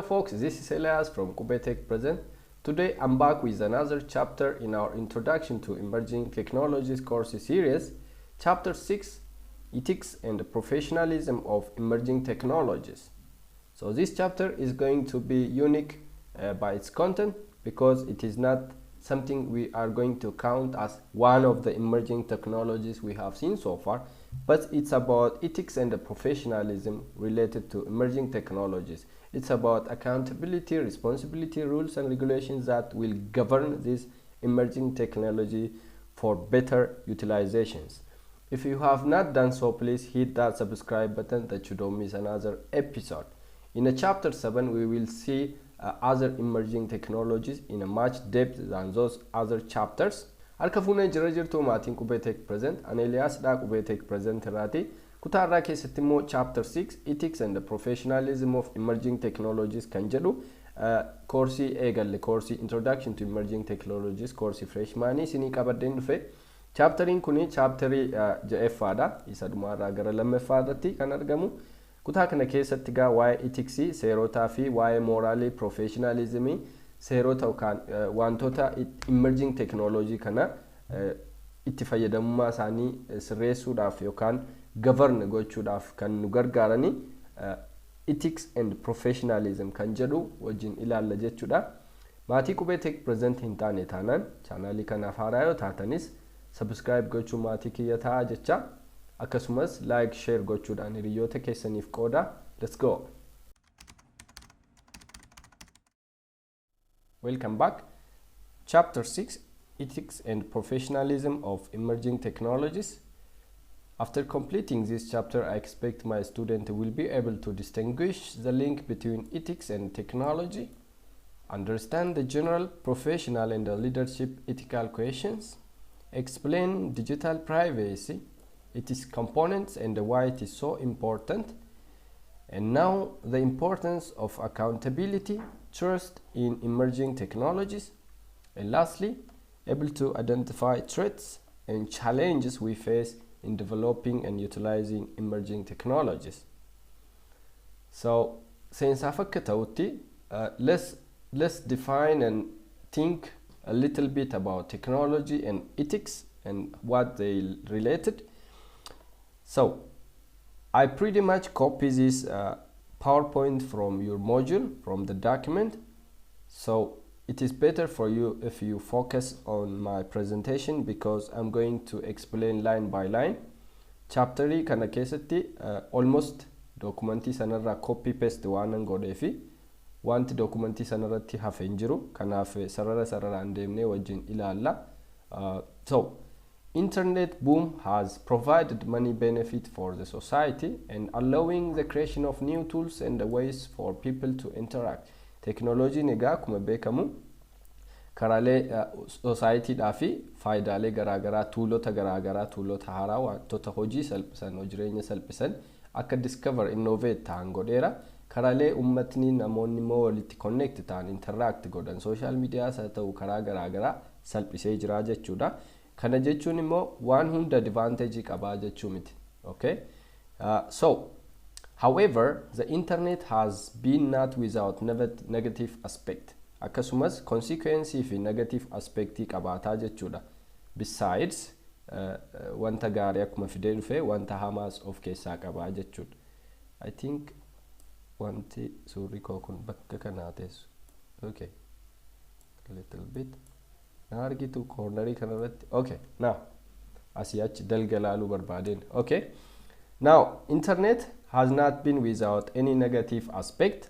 Hello folks, this is Elias from Qubee Tech Present. Today I'm back with another chapter in our Introduction to Emerging Technologies course series, Chapter 6, Ethics and Professionalism of Emerging Technologies. So this chapter is going to be unique by its content because it is not something we are going to count as one of the emerging technologies we have seen so far, but it's about ethics and the professionalism related to emerging technologies. It's about accountability, responsibility, rules and regulations that will govern this emerging technology for better utilizations. If you have not done so, please hit that subscribe button that you don't miss another episode. In a chapter 7, we will see other emerging technologies in a much depth than those other chapters. Harka fuunee jira jirtu maatiin Qubee Tech Present, ani Eliyaas dha Qubee Tech Present irraati. Kutaa irraa keessatti immoo chapter 6 Ethics and the Professionalism of Emerging Technologies kan jedhu koorsii eegalle, koorsii Introduction to Emerging Technologies koorsii freshmanii isinii qabadheen dhufe. Chapteriin kuni chapterii ja'effaadha. Isa dhumaarraa gara lammaffaa irratti kan argamu. Kutaa kana keessatti gaa waa'ee ethicsii, seerotaa fi waa'ee mooraalii, professionalismii, seerota yookaan wantoota emerging technology kana itti fayyadamummaa isaanii sirreessuudhaaf yookaan govern gochuudhaaf kan nu gargaarani ethics and professionalism kan jedhu wajjin ilaalla jechuudha. Maatii Qubee Tech Present hin taane taanaan chaanaalii kanaaf haaraa yoo taatanis subscribe gochuu maatii kiyya ta'a jecha. Akkasumas like share gochuudhaan hiriyoota keessaniif qooda. Let's go. Welcome back. Chapter 6, Ethics and Professionalism of Emerging Technologies. After completing this chapter, I expect my student will be able to distinguish the link between ethics and technology, understand the general professional and the leadership ethical questions, explain digital privacy, its components and why it is so important, and now the importance of accountability, trust in emerging technologies, and lastly, able to identify threats and challenges we face in developing and utilizing emerging technologies. So, seensaaf akka ta'utti, let's define and think a little bit about technology and ethics and what they related. So, I pretty much copy this PowerPoint from your module, from the document. So, it is better for you if you focus on my presentation because I'm going to explain line by line. Chapterii kana keessatti almost dokumentii sanarraa copy paste waan godhee fi wanti dokumentii sanarratti hafe hin jiru. Kanaaf sarara sararaan deemnee wajjin ilaalla. So, internet boom has provided many benefits for the society and allowing the creation of new tools and the ways for people to interact. Teknooloojiin egaa akkuma beekamu karaalee societyidhaa fi faayidaalee garaagaraa, tuulota garaagaraa, tuulota haaraa, wantoota hojii salphisan, jireenya salphisan akka discover, innovate ta'an godheera. Karaalee uummatni namoonni immoo walitti connect ta'an, interact godhan, social medias haa ta'u karaa garaagaraa salphisee jira jechuudha. Kana jechuun immoo waan hunda advantage qabaa jechuu miti. Okay? So, however, the internet has been not without negative aspect. Akkasumas consequence fi negative aspectii qabaataa jechuudha. Besides, wanta gaarii akkuma fidee dhufe wanta hamaas of keessaa qabaa jechuudha. I think wanti suurri koo kun bakka kanaa teessu. Okay. A little bit. Na argitu cornerii kanarratti. Okay, now asii achi dalga ilaaluu barbaadeen. Okay. Now, internet has not been without any negative aspect.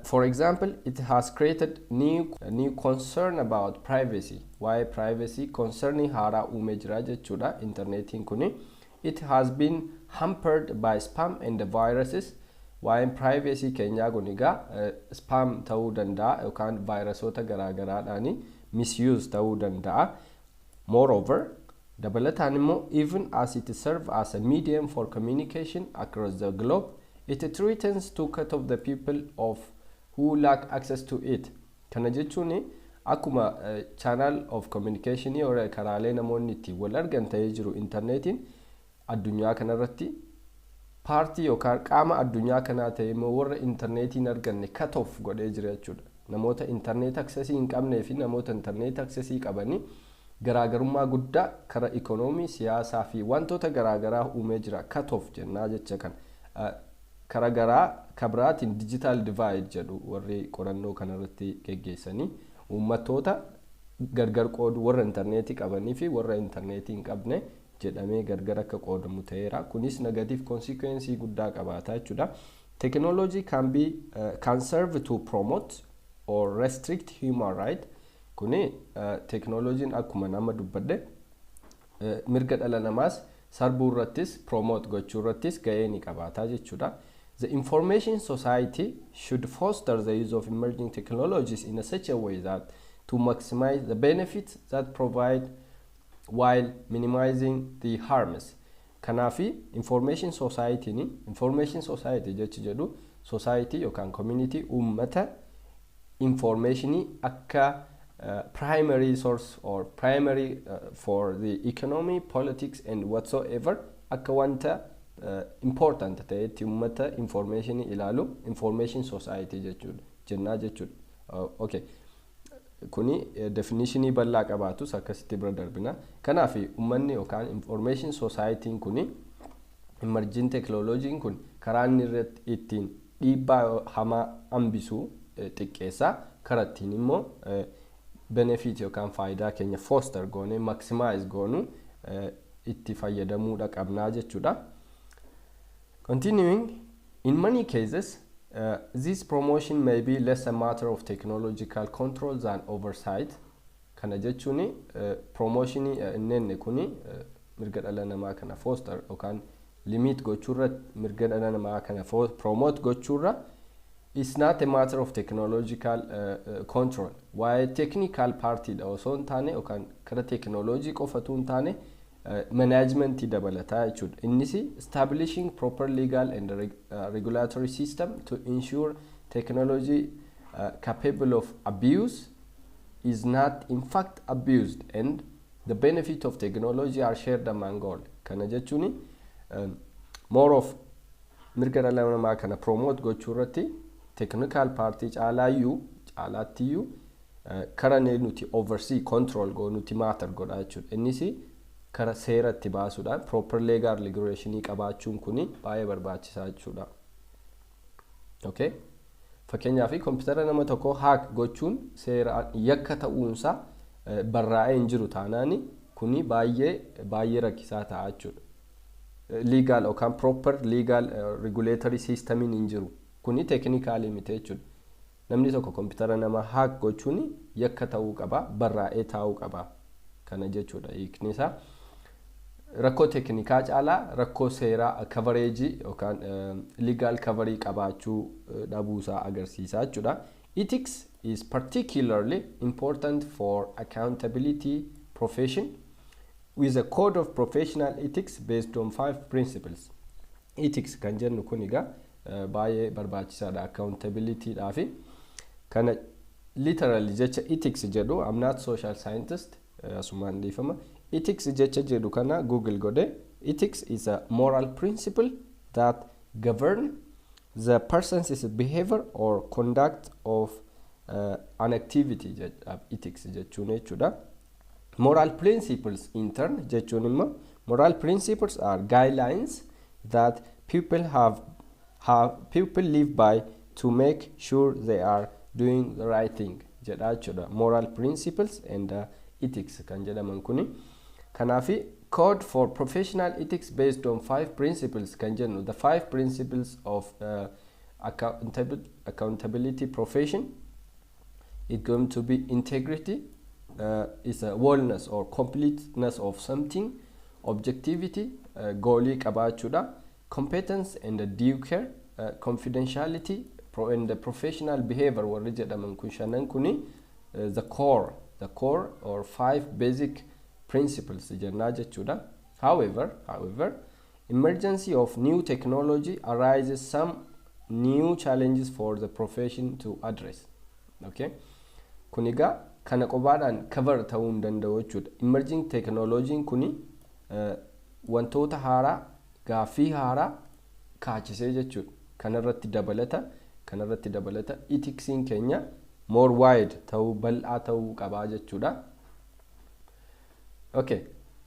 For example, it has created new concern about privacy. Why privacy concerning haaraa uumee jira jechuudha internetiin kuni. It has been hampered by spam and the viruses. Waa'een privacy keenyaa kun egaa spam ta'uu danda'a yookaan vaayirasoota garaagaraadhaan misuse ta'uu danda'a. Moreover, dabalataan immoo even as it serves as a medium for communication across the globe, it threatens to cut off the people of who lack access to it. Kana jechuun akkuma channel of communication yoo karaalee namoonni ittiin wal argan ta'ee jiru internetiin addunyaa kanarratti Partii yookaan qaama addunyaa kanaa ta'e immoo warra intarneetii hin arganne cut off godhee jira jechuudha. Namoota internet accessii hin qabnee fi namoota internet accessii qabanii garaagarummaa guddaa kara ikonoomii, siyaasaa fi wantoota garaagaraa uumee jira. Cut off jennaa jecha kana. Kara garaa kabiraatiin digital divide jedhu warri qorannoo kanarratti geggeessanii, uummattoota gargar qoodu, warra intarneetii qabanii fi warra intarneetii hin qabne jedhamee gargar akka qoodamu ta'eera. Kunis negative consequence guddaa qabaata jechuudha. Technology can serve to promote or restrict human right. Kuni teknooloojiin akkuma nama dubbadhe mirga dhala namaas sarbuu irrattis, promote gochuu irrattis ga'ee ni qabaata jechuudha. The information society should foster the use of emerging technologies in a such a way that to maximize the benefits that provide while minimizing the harms. Kanaafi information society, information society jechi jedhu society yookaan community uummata informationii akka primary source or primary for the economy, politics and whatsoever, akka wanta important ta'etti uummata informationii ilaalu information society jechuudha jennaa jechuudha. Okay. Kuni definitionii bal'aa qabaatus akkasitti bira darbina. Kanaaf uummanni yookaan information society kuni emerging technology kun karaa inni irratti ittiin dhiibbaa hamaa hambisuu, xiqqeessaa, karaa ittiin immoo benefit yookaan faayidaa keenya foster goonee maximize goonu itti fayyadamuudha qabnaa jechuudha. Continuing, in many cases, this promotion may be less a matter of technological control than oversight. Kana jechuun promotionii inni kuni mirga dhala namaa kana foster yookaan limit gochuurra, mirga dhala namaa kana promote gochuurra, is not a matter of technological control. Waa'ee technical partiidha osoo hin taane yookaan kara teknooloojii qofatu hin taane, managementii dabalataa jechuudha. Innis establishing proper legal and regulatory system to ensure technology capable of abuse is not in fact abused and the benefit of technology are shared among all. Kana jechuun more of mirga dhala namaa kana promote gochuu irratti technical partii caalaayyuu, caalaattiyyuu kara nuti oversee, control goonuti matter godha jechuudha. Innis kara seeratti baasuudhaan proper legal regulationii qabaachuun kuni baay'ee barbaachisaa jechuudha. Okay? Fakkeenyaaf, kompiitara nama tokko hack gochuun seeraan yakka ta'uunsaa barraa'ee hin jiru taanaani kuni baay'ee baay'ee rakkisaa ta'a jechuudha. Legal yookaan proper legal regulatory systemiin hin jiru. Kuni technicalii miti jechuudha. Namni tokko kompiitara nama hack gochuun yakka ta'uu qaba, barraa'ee taa'uu qaba. Kana jechuudha hiikni isaa. Rakkoo teeknikaa caalaa rakkoo seeraa coverageii yookaan legal coverii qabaachuu dhabuusaa agarsiisa jechuudha. Ethics is particularly important for accountability profession with a code of professional ethics based on five principles. Ethics kan jennu kun egaa baay'ee barbaachisaadha accountabilityidhaa fi kana. Literally jecha ethics jedhu, I'm not social scientist, asumaan dhiifama. Ethics jecha jedhu kana Google godhe, ethics is a moral principle that govern the person's behavior or conduct of an activity, ethics jechuun jechuudha. Moral principles in turn jechuun immoo moral principles are guidelines that people have people live by to make sure they are doing the right thing jedha jechuudha. Moral principles and ethics kan jedhaman kuni, kanaafi code for professional ethics based on five principles kan jennu, the five principles of accountability profession, it going to be integrity, is a wholeness or completeness of something; objectivity, goalii qabaachuudha; competence and the due care, confidentiality and the professional behavior warri jedhaman kun, shanan kuni the core or five basic principles jennaa jechuudha. However, emergency of new technology arises some new challenges for the profession to address. Okay, kun egaa kana qobaadhaan cover ta'uu hin danda'u jechuudha. Emerging technology kuni wantoota haaraa, gaaffii haaraa Kaachisee jechuudha. Kanarratti dabalata ethicsiin keenya more wide ta'uu, bal'aa ta'uu qabaa jechuudha. Okay.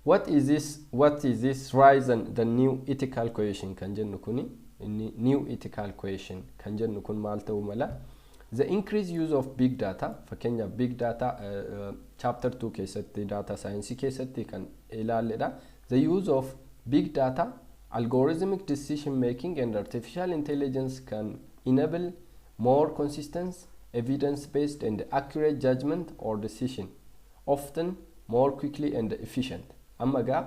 What is this? What is this rise and the new ethical question kan jennu kuni, inni new ethical question kan jennu kun maal ta'uu mala? The increased use of big data, fakkeenyaaf big data chapter 2 keessatti, data science keessatti kan ilaalledha. The use of big data, algorithmic decision making and artificial intelligence can enable more consistent, evidence based and accurate judgment or decision, often more quickly and efficient. Amma gaa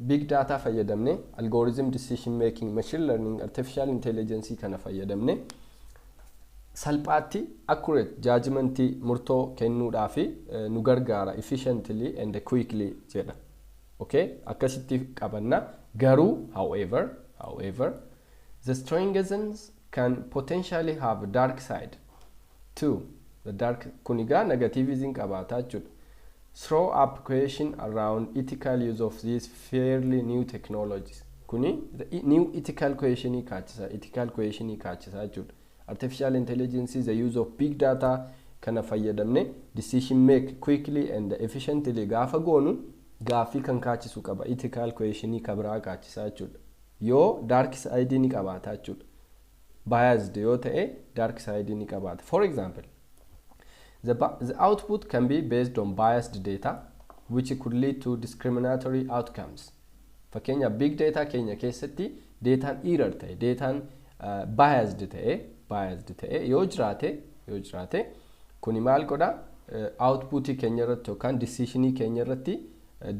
big data fayyadamne, algorithm decision making, machine learning, artificial intelligence kana fayyadamne salphaatti accurate judgmentii, murtoo kennuudhaaf nu gargaara, efficiently and quickly jedha. Okay, akkasitti qabanna. Garuu however, the strengths can potentially have a dark side too. The dark kun egaa negativism qabaata jechuudha. Throw up question around ethical use of these fairly new technologies. Kuni the new ethical question kaachisa, ethical question kaachisa jechuudha. Artificial intelligence, the use of big data kana fayyadamne decision make quickly and efficiently gaafa goonu gaaffii kan kaachisu qaba, ethical question kabiraa kaachisa jechuudha. Yoo dark side ni qabaata jechuudha. Biased yoo ta'e dark side ni qabaata. For example, the output can be based on biased data, which could lead to discriminatory outcomes. Fakkeenya, big data keenya keessatti dataan error ta'e, dataan biased ta'e yoo jiraate, kuni maal godha? Outputii keenya irratti yookaan decisionii keenya irratti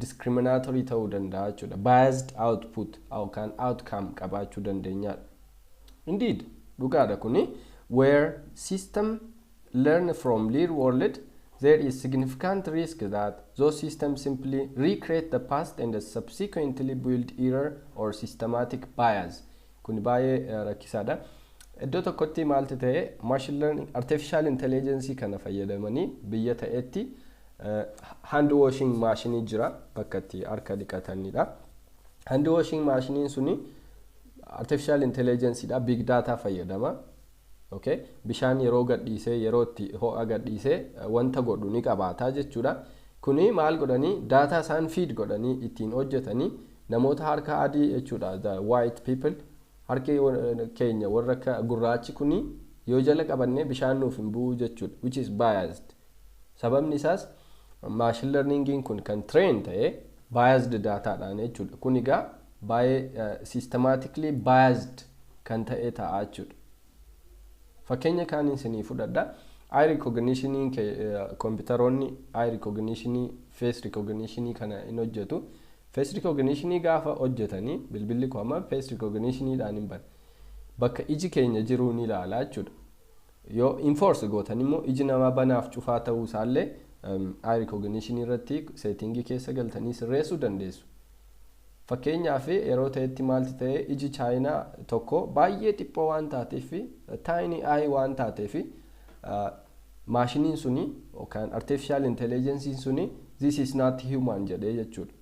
discriminatory ta'uu danda'a jechuudha. Biased output yookaan outcome qabaachuu dandeenyaadha. Indeed, dhugaadha kuni. Where system learn from real world, there is significant risk that those systems simply recreate the past and subsequently build error or systematic bias. Kun baay'ee rakkisaadha. Iddoo tokkotti maaltu ta'e? Machine learning, artificial intelligence kana fayyadamanii biyya ta'etti hand washing maashinii jira, bakka itti harka dhiqatanidha. Hand washing maashiniin suni artificial intelligence dha, big data fayyadama. Okay, bishaan yeroo gadhiisee, yeroo itti ho'a gadhiisee wanta godhu ni qabaata jechuudha. Kuni maal godhanii, data isaan feed godhanii ittiin hojjetanii namoota harka adii jechuudha, the white people, harki keenya warra akka gurraachi kuni yoo jala qabannee bishaan nuuf hin bu'u jechuudha, which is biased. Sababni isaas machine learningiin kun kan train ta'e biased dataadhaan jechuudha. Kun egaa baay'ee systematically biased kan ta'e ta'a jechuudha. Fakkeenya kaaniin isinii fudhadha. Eye recognition, kompiitaroonni eye recognition, face recognition kana in hojjetu. Face recognition gaafa hojjetanii, bilbilli koo amma face recognitionidhaan hin bane, bakka iji keenya jiru ni ilaala jechuudha. Yoo enforce gootan immoo iji namaa banaaf cufaa ta'uu isaallee eye recognition irratti settingii keessa galtanii sirreessuu dandeessu. Fakkeenyaaf, yeroo ta'etti maalti ta'e? Iji Chaayinaa tokko baay'ee xiqqoo waan taateef, tiny eye waan taateef, maashiniin suni yookaan artificial intelligence suni "This is not human" jedhee jechuudha.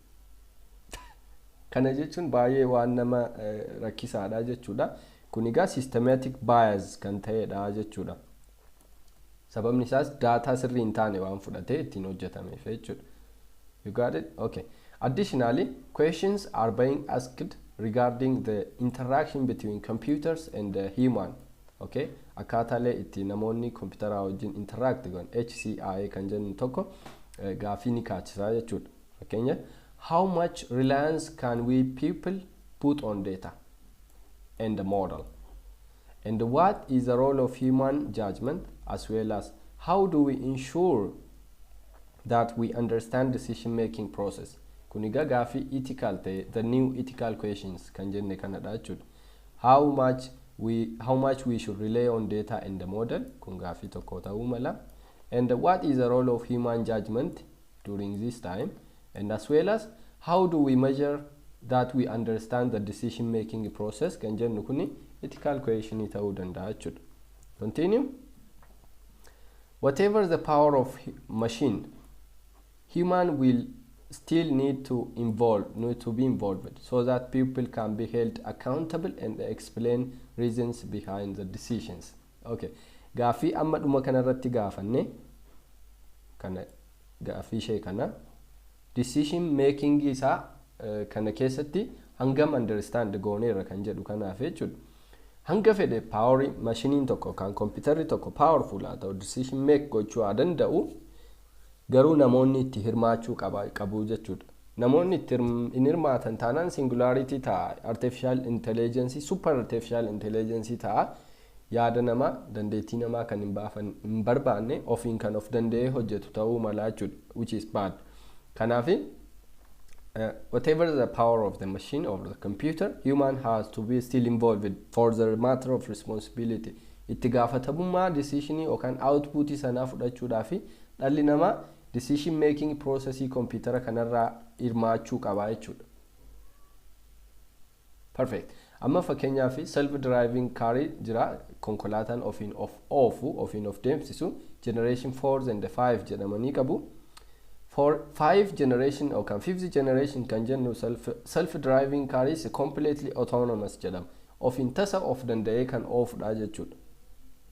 Kana jechuun baay'ee waan nama rakkisaadha jechuudha. Kun egaa systematic bias kan ta'edha jechuudha. Sababni isaas data sirrii hin taane waan fudhatee ittiin hojjetameef jechuudha. You got it? Okay. Additionally, questions are being asked regarding the interaction between computers and the human. Okay? Akkaataalee itti namoonni kompiitaraa wajjin interact godhan, HCI kan jennu tokko gaaffii ni kaachisaa jechuudha. Fakkeenya, how much reliance can we people put on data and the model? And what is the role of human judgment, as well as how do we ensure that we understand decision making process? Kun egaa gaaffii ethical ta'e, the new ethical questions kan jenne kanadha jechuudha. How much we should rely on data and the model, kun gaaffii tokko ta'uu mala. And what is the role of human judgment during this time, and as well as how do we measure that we understand the decision making process kan jennu kuni ethical question ta'uu danda'a jechuudha. Continue. Whatever the power of machine, human will still need to be involved so that people can be held accountable and explain reasons behind the decisions. Okay. Gaaffii amma dhuma kanarratti gaafanne kana, gaaffii ishee kana, decision making isaa kana keessatti hangam understand gooneerra kan jedhu kanaaf jechuudha. Hanga fedhe powerii mashiniin tokko kan kompiitarri tokko powerful haa ta'u, decision make gochuu haa danda'u, garuu namoonni itti hirmaachuu qabu jechuudha. Namoonni itti hin hirmaatan taanaan singularity ta'a, artificial intelligence, super artificial intelligence ta'a. Yaada namaa, dandeettii namaa kan hin baafan hin barbaanne, ofiin kan of danda'ee hojjetu ta'uu mala jechuudha, which is bad. Kanaaf whatever the power of the machine or the computer, human has to be still involved for the matter of responsibility. Itti gaafatamummaa decisionii yookaan outputii sanaa fudhachuudhaaf dhalli namaa decision making processii kompiitara kanarraa hirmaachuu qaba jechuudha. Perfect. Amma fakkeenyaaf self driving car jira, konkolaataan ofiin of oofu, ofiin of deemsisu, generation 4 and 5 jedhamanii qabu. For 5 generation yookaan fifth generation kan jennu self driving car is completely autonomous jedhama. Ofiin tasa of danda'ee kan oofudha jechuudha.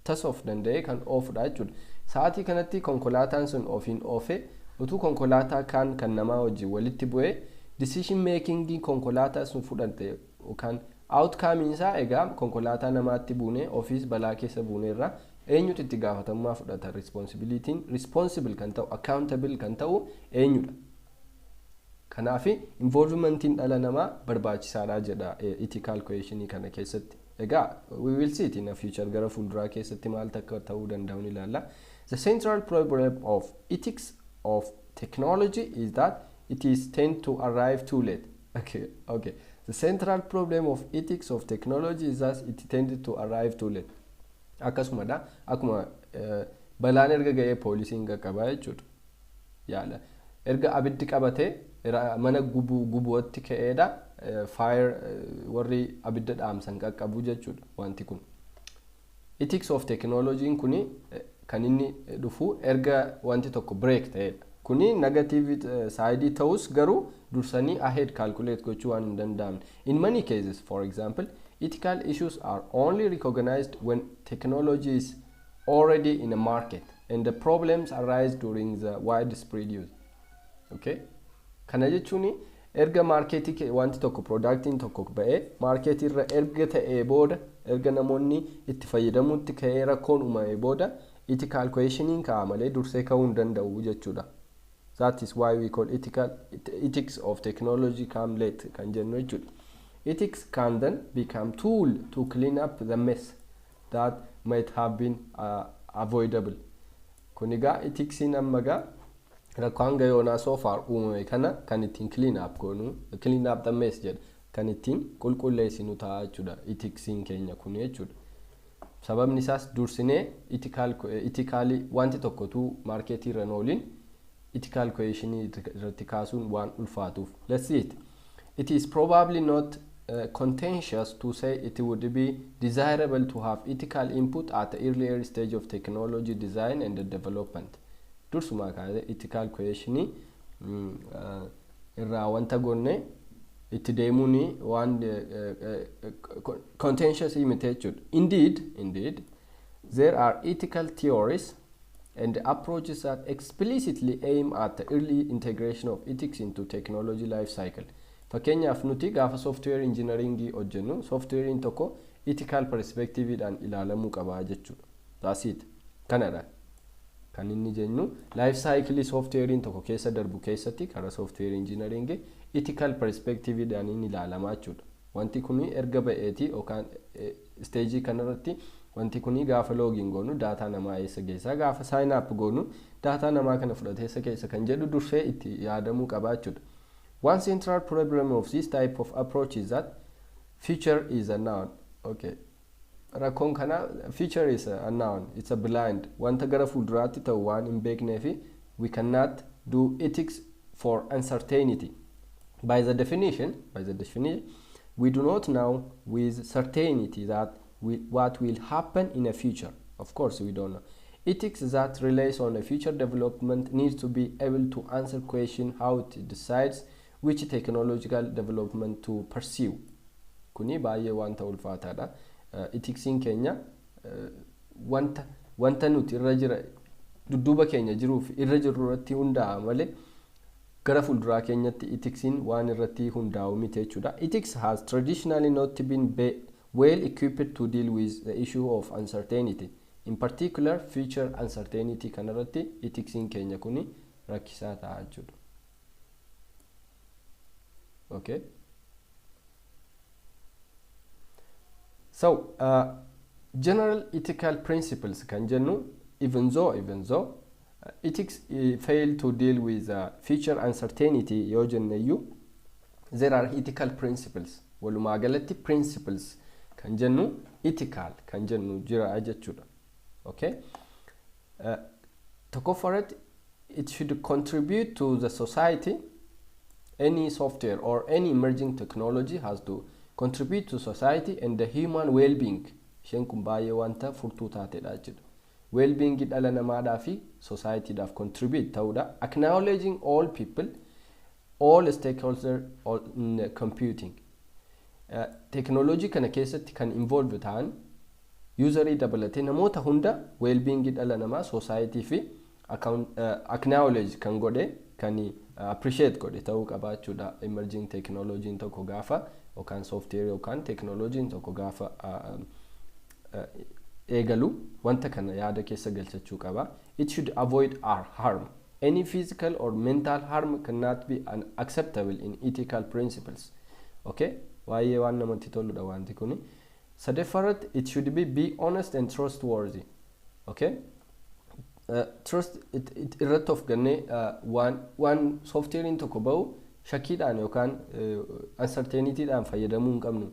Tasa of danda'ee kan oofudha jechuudha. Sa'aatii kanatti konkolaataan sun ofiin oofee utuu konkolaataa kaan kan namaa wajjin walitti bu'ee, decision making konkolaataa sun fudhate yookaan outcome isaa egaa konkolaataa namaatti buunee ofiis balaa keessa buuneerra, eenyutu itti gaafatamummaa fudhata? Responsibilitiin, responsible kan ta'u, accountable kan ta'u eenyudha? Kanaaf involvementiin dhala namaa barbaachisaadha jedha ethical questionii kana keessatti. Egaa we will see it in the future. Gara fuulduraa keessatti maal akka ta'uu danda'u ni ilaalla. The central problem of ethics of technology is that it is tend to arrive too late. Okay. The central problem of ethics of technology is that it tended to arrive too late. Akkasumadha, akkuma balaan erga ga'ee poolisiin qaqqabaa jechuudha. Yaala. Erga abiddi qabatee mana gubuu gubuutti ka'eedha fire warri abidda dhaamsan qaqqabu jechuudha wanti kun. Ethics of technology kuni kan inni dhufu erga wanti tokko break ta'edha. Kuni negative side ta'us, garuu dursanii ahead calculate gochuu waan hin danda'amne. In many cases, for example, ethical issues are only recognized when technology is already in a market and the problems arise during the widespread use. Okay? Kana jechuun erga marketii wanti tokko, productiin tokko ba'ee marketii irra erga ta'ee booda, erga namoonni itti fayyadamuutti ka'ee rakkoon uumamee booda ethical questioniin ka'a malee dursee ka'uu hin danda'u jechuudha. That is why we call ethical ethics of technology come late kan jennu jechuudha. Ethics can then become tool to clean up the mess that might have been avoidable. Kun egaa ethicsiin amma egaa rakkoo hanga yoonaa so far uumame kana kan ittiin clean up goonu, clean up the mess jedha, kan ittiin qulqulleessinu ta'a jechuudha ethicsiin keenya kun jechuudha. Sababni isaas dursinee ethically wanti tokkotu marketii irra ooliin ethical questionii irratti kaasuun waan ulfaatuuf. Let's see it. It is probably not contentious to say it would be desirable to have ethical input at the earlier stage of technology design and development. Dursumaa kaasee ethical questionii irraa wanta gonne itti deemuun waan contentious miti jechuudha. Indeed, there are ethical theories and approaches that explicitly aim at the early integration of ethics into technology life cycle. Fakkeenyaaf nuti gaafa software engineering hojjennu, softwarein tokko ethical perspectiveidhaan ilaalamuu qaba jechuudha. That's it. Kanadha. Kan inni jennu life cycle softwarein tokko keessa darbu keessatti karaa software engineering ethical perspectiveidhaan inni ilaalamaa jechuudha. Wanti kun erga ba'eeti yookaan stageii kanarratti wanti kun gaafa login goonu data namaa eessa geessa, gaafa sign up goonu data namaa kana fudhatee eessa keessa kan jedhu dursee itti yaadamuu qaba jechuudha. One central problem of this type of approach is that future is unknown. Okay. Rakkoon kana future is unknown. It's a blind. Wanta gara fuulduraatti ta'u waan hin beeknee fi we cannot do ethics for uncertainty. By the definition, we do not know with certainty that what will happen in the future. Of course, we don't know. Ethics that relies on a future development needs to be able to answer question how it decides which technological development to pursue. Kuni baay'ee wanta ulfaataadha. Ethicsiin keenya wanta nuti irra jira dudduuba keenya jiruuf irra jirru irratti hundaa'a malee gara fuulduraa keenyatti ethicsiin waan irratti hundaa'u miti jechuudha. Ethics has traditionally not been well equipped to deal with the issue of uncertainty. In particular, future uncertainty kanarratti ethicsiin keenya kuni rakkisaa ta'a jechuudha. Okay. So, general ethical principles kan jennu, even though ethics fail to deal with future uncertainty yoo jenneyyuu, there are ethical principles. Walumaa galatti principles kan jennu ethical kan jennu jira jechuudha. Okay. Tokkoffaa irratti, it should contribute to the society. Any software or any emerging technology has to contribute to society and the human well-being. Isheen kun baay'ee wanta furtuu taatedha jechuudha. Well-being dhala namaadhaa fi societyidhaaf contribute ta'uudha. Acknowledging all people, all stakeholders all in computing. Teknooloojii kana keessatti kan involve ta'an userii dabalatee namoota hunda well-being dhala namaa, society fi acknowledge kan godhe, kan appreciate godhe ta'uu qabaachuudha. Emerging technology tokko gaafa yookaan software yookaan teknooloojiin tokko gaafa eegalu wanta kana yaada keessa galchachuu qaba. It should avoid harm. Any physical or mental harm cannot be acceptable in ethical principles. Okay? Waa'ee waan namatti toludha wanti kuni. Sadaffaarratti, it should be honest and trustworthy. Okay? Trust it irratti of gannee waan softwarein tokko ba'u shakkiidhaan yookaan uncertaintyidhaan fayyadamuu hin qabnu.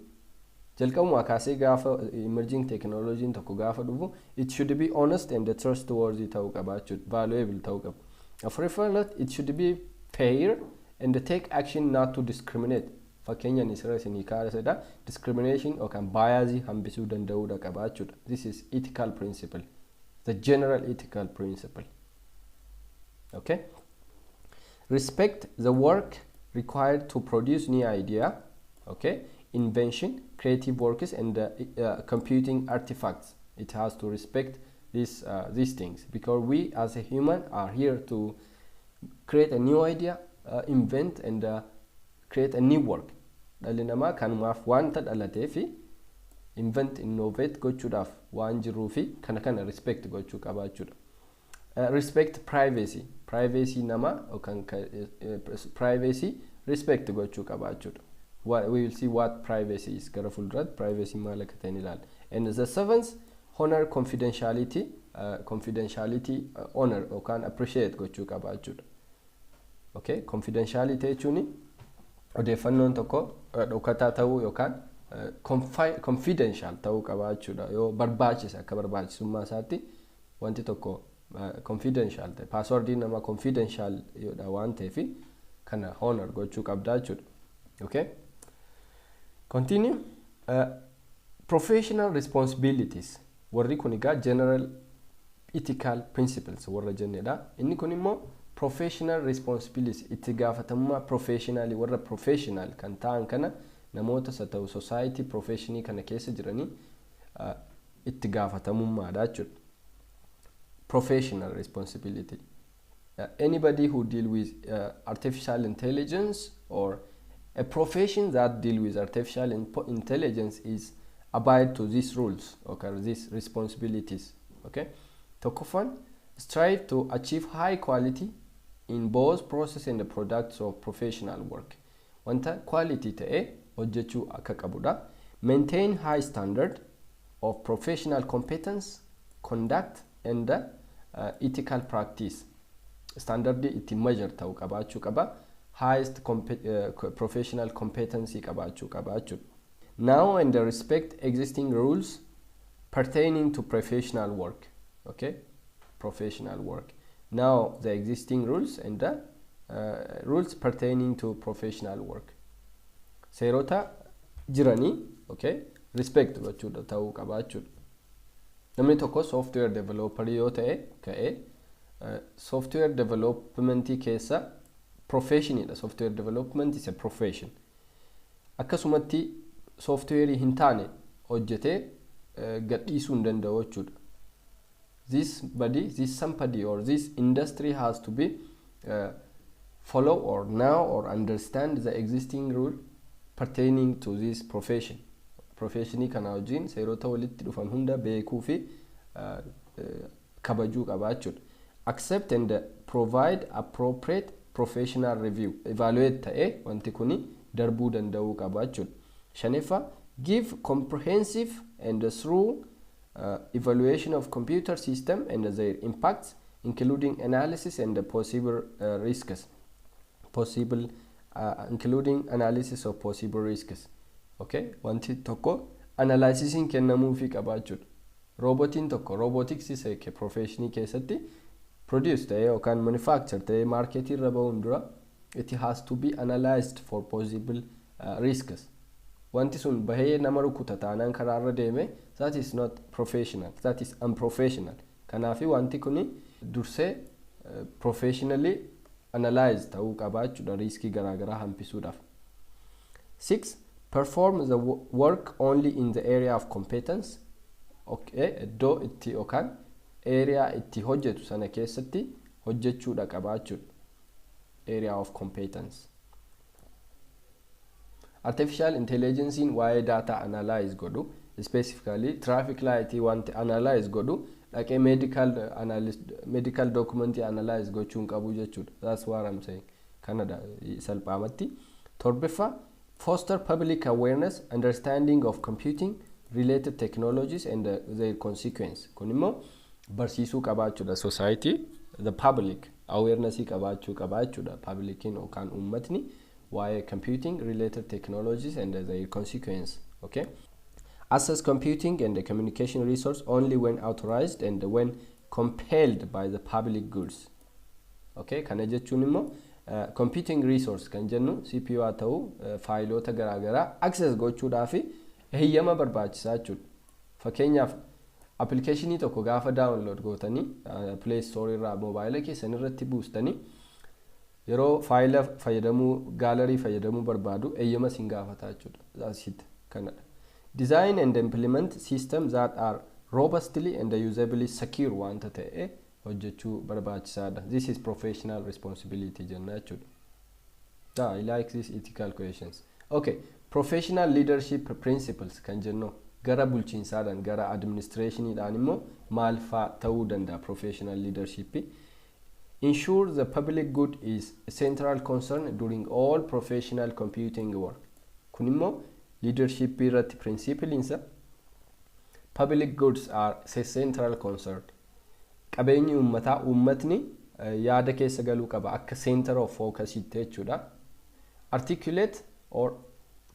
Jalqabumaa kaasee gaafa emerging technology tokko gaafa dhufu, it should be honest and trustworthy ta'uu qaba jechuudha. Valuable ta'uu qaba. Afuraffaarratti, it should be fair and take action not to discriminate. Fakkeenyaan isirra isinii kaasedha. Discrimination yookaan biasii hambisuu danda'uudha qaba jechuudha. This is ethical principle. The general ethical principle. Okay? Respect the work required to produce new idea, okay, invention, creative works, and computing artifacts. It has to respect these things because we as a human are here to create a new idea, invent and create a new work. Dhalli namaa kanumaaf wanta dhalatee fi invent, innovate gochuudhaaf waan jiruu fi kana respect gochuu qaba jechuudha. Respect privacy, privacy namaa yookaan privacy respect gochuu qaba jechuudha. We will see what privacy is gara fuulduraatti, privacy maal akka ta'e ilaalla. And the seventh, honor confidentiality, confidentiality honor yookaan appreciate gochuu qaba jechuudha. Okay, confidentiality jechuun odeeffannoon tokko dhokataa ta'uu yookaan confidential ta'uu qaba jechuudha. Yoo barbaachise, akka barbaachisummaa isaatti wanti tokko confidential ta'e, passwordiin nama confidential waan ta'eef kana honor gochuu qabda jechuudha. Okay? Continue. Professional responsibilities. Warri kun egaa general ethical principles warra jennedha. Inni kun immoo professional responsibilities, itti gaafatamummaa professionally, warra professional kan ta'an kana, namoota isa ta'u society professionii kana keessa jiranii itti gaafatamummaadha jechuudha. Professional responsibility. Anybody who deal with artificial intelligence or a profession that deal with artificial intelligence is abide to these rules, okay, these responsibilities. Okay, tokkoffaan, strive to achieve high quality in both process and the products of professional work. Wanta quality ta'e hojjechuu akka qabudha. Maintain high standard of professional competence, conduct and ethical practice. Standardii ittiin measure ta'u qabaachuu qaba. Highest professional competency qabaachuu qaba jechuudha. Know and respect existing rules pertaining to professional work. Okay, professional work. Know the existing rules and the rules pertaining to professional work. Seerota jiranii, okay, respect gochuudha ta'uu qaba jechuudha. Namni tokko software developer yoo ta'e ka'ee software developmentii keessa professionidha. Software development is a profession. Akkasumatti software hin taane hojjetee gadhiisuu hin danda'u jechuudha. This body, this somebody or this industry has to be follow or know or understand the existing rule pertaining to this profession. Professionii kana wajjin seerota walitti dhufan hunda beekuu fi kabajuu qaba jechuudha. Accept and provide appropriate professional review. Evaluate ta'ee wanti kuni darbuu danda'uu qaba jechuudha. Shanaffaa, give comprehensive and thorough evaluation of computer system and their impacts, including analysis and the possible risks. Possible including analysis of possible risks. Okay, wanti tokko analysisiin kennamuufii qaba jechuudha. Robotiin tokko robotics professionii keessatti produce ta'ee yookaan manufacture ta'ee marketii irra bahuun dura it has to be analyzed for possible risks. Wanti sun bahee nama rukuta taanaan karaarra deeme, that is not professional, that is unprofessional. Kanaafi wanti kuni dursee professionally analyze ta'uu qaba jechuudha riskii garaagaraa hambisuudhaaf. 6, perform the work only in the area of competence. Okay, iddoo itti yookaan area itti hojjetu sana keessatti hojjechuudha qaba jechuudha. Area of competence. Artificial intelligencein waa'ee data analyze godhu, specifically traffic light wanti analyze godhu, dhaqee medical analyst, medical document analyze gochuu hin qabu jechuudha. That's what I'm saying. Kanadha salphaamatti. Torbaffaa, foster public awareness, understanding of computing related technologies and their consequence. Kun immoo barsiisuu qabaachuudha society, the public awareness qabaachuu qabaachuudha publiciin yookaan uummatni waa'ee computing related technologies and their consequence. Okay, access computing and the communication resource only when authorized and when compelled by the public goods. Okay, kana jechuun immoo computing resource kan jennu CPU haa ta'u faayiloota garaagaraa access gochuudhaaf heeyyama barbaachisaa jechuudha. Fakkeenyaaf, applicationii tokko gaafa download gootanii Play Store irraa moobaayila keessan irratti buustanii yeroo faayila fayyadamuu, gallery fayyadamuu barbaadu eeyyama sin gaafata jechuudha. That's it. Kanadha. Design and implement systems that are robustly and usably secure wanta ta'e hojjechuu barbaachisaadha. This is professional responsibility jenna jechuudha. I like these ethical questions. Okay, professional leadership principles kan jennu gara bulchiinsaadhaan, gara administrationiidhaan immoo maal faa ta'uu danda'a professional leadership? Ensure the public good is a central concern during all professional computing work. Kun immoo leadership irratti principleiinsa public goods are a central concern. Qabeenyi uummataa, uummatni yaada keessa galuu qaba akka center of focus jechuudha. Articulate or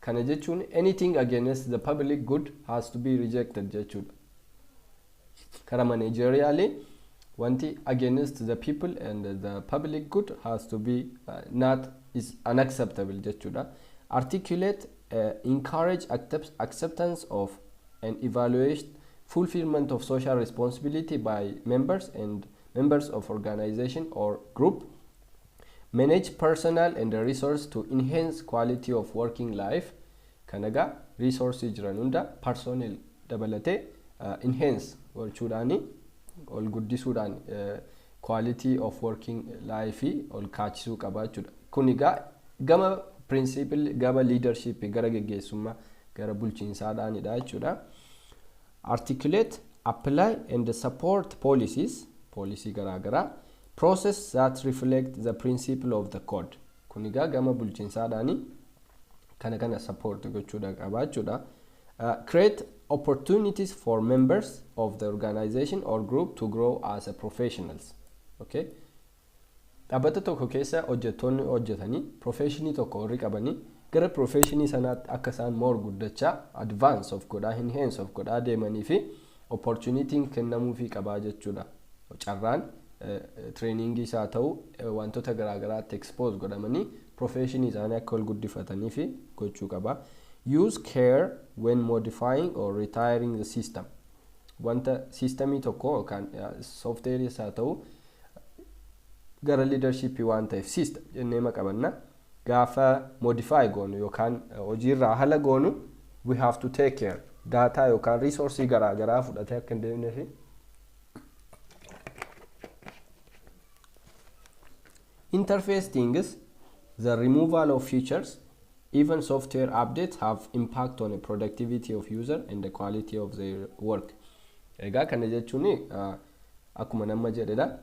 kana jechuun anything against the public good has to be rejected jechuudha. Kara managerially wanti against the people and the public good has to be not is unacceptable jechuudha. Articulate, encourage acceptance of and evaluate fulfillment of social responsibility by members and members of organization or group. Manage personnel and the resource to enhance quality of working life. Kanaga resource jiran hunda personnel dabalatee enhance gochuudhaani, ol guddisuudhaan quality of working life ol kaachisuu qaba jechuudha. Kun egaa gama principle, gama leadership, gara geggeessummaa, gara bulchiinsaadhaanidha jechuudha. Articulate, apply and support policies, policy garaagaraa, process that reflect the principle of the code. Kun egaa gama bulchiinsaadhaani kana support gochuudha qaba jechuudha. Create opportunities for members of the organization or group to grow as a professionals. Okay, dhaabbata tokko keessa hojjettoonni hojjetanii professionii tokko warri qabanii gara professionii sanaatti akka isaan more guddachaa, advance of godhaa, enhance of godhaa deemanii fi opportunityin kennamuufii qabaa jechuudha. Carraan trainingii isaa ta'u wantoota garaagaraatti expose godhamanii professionii isaanii akka ol guddifatanii fi gochuu qaba. Use care when modifying or retiring the system. Wanta systemii tokko yookaan software isaa ta'u gara leadership waan ta'eef system jennee maqabanna. Gaafa modify goonu yookaan hojiirraa haala goonu, we have to take care data yookaan resource garaa garaa fudhatee akka hin deemnee fi. Interface things, the removal of features, even software updates have impact on the productivity of user and the quality of their work. Egaa kana jechuun akkuma nama jedhedha.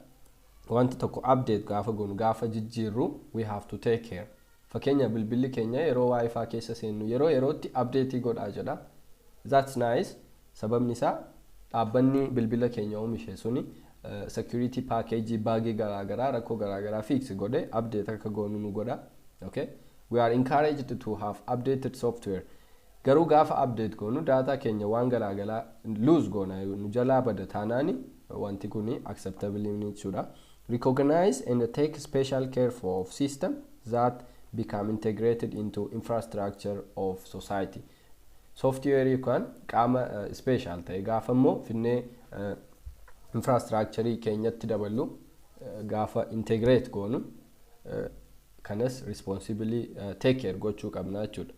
Wanti tokko update gaafa goonu, gaafa jijjiirru, we have to take care. Fakkeenya, bilbilli keenya yeroo WiFi keessa seennu yeroo yerootti update godhaa jedha. That's nice. Sababni isaa dhaabbanni bilbila keenya oomishe suni security package, bugii garaagaraa, rakkoo garaagaraa fix godhe update akka goonu nu godha. Okay? We are encouraged to have updated software. Garuu gaafa update goonu data keenya waan garaagaraa lose goona, nu jalaa bada taanaani wanti kuni acceptable jechuudha. Recognize and take special care for system that become integrated into infrastructure of society. Software yookaan qaama special ta'e gaafa immoo finnee infrastructure keenyatti daballu, gaafa integrate goonu, kanas responsibly take care gochuu qabna jechuudha.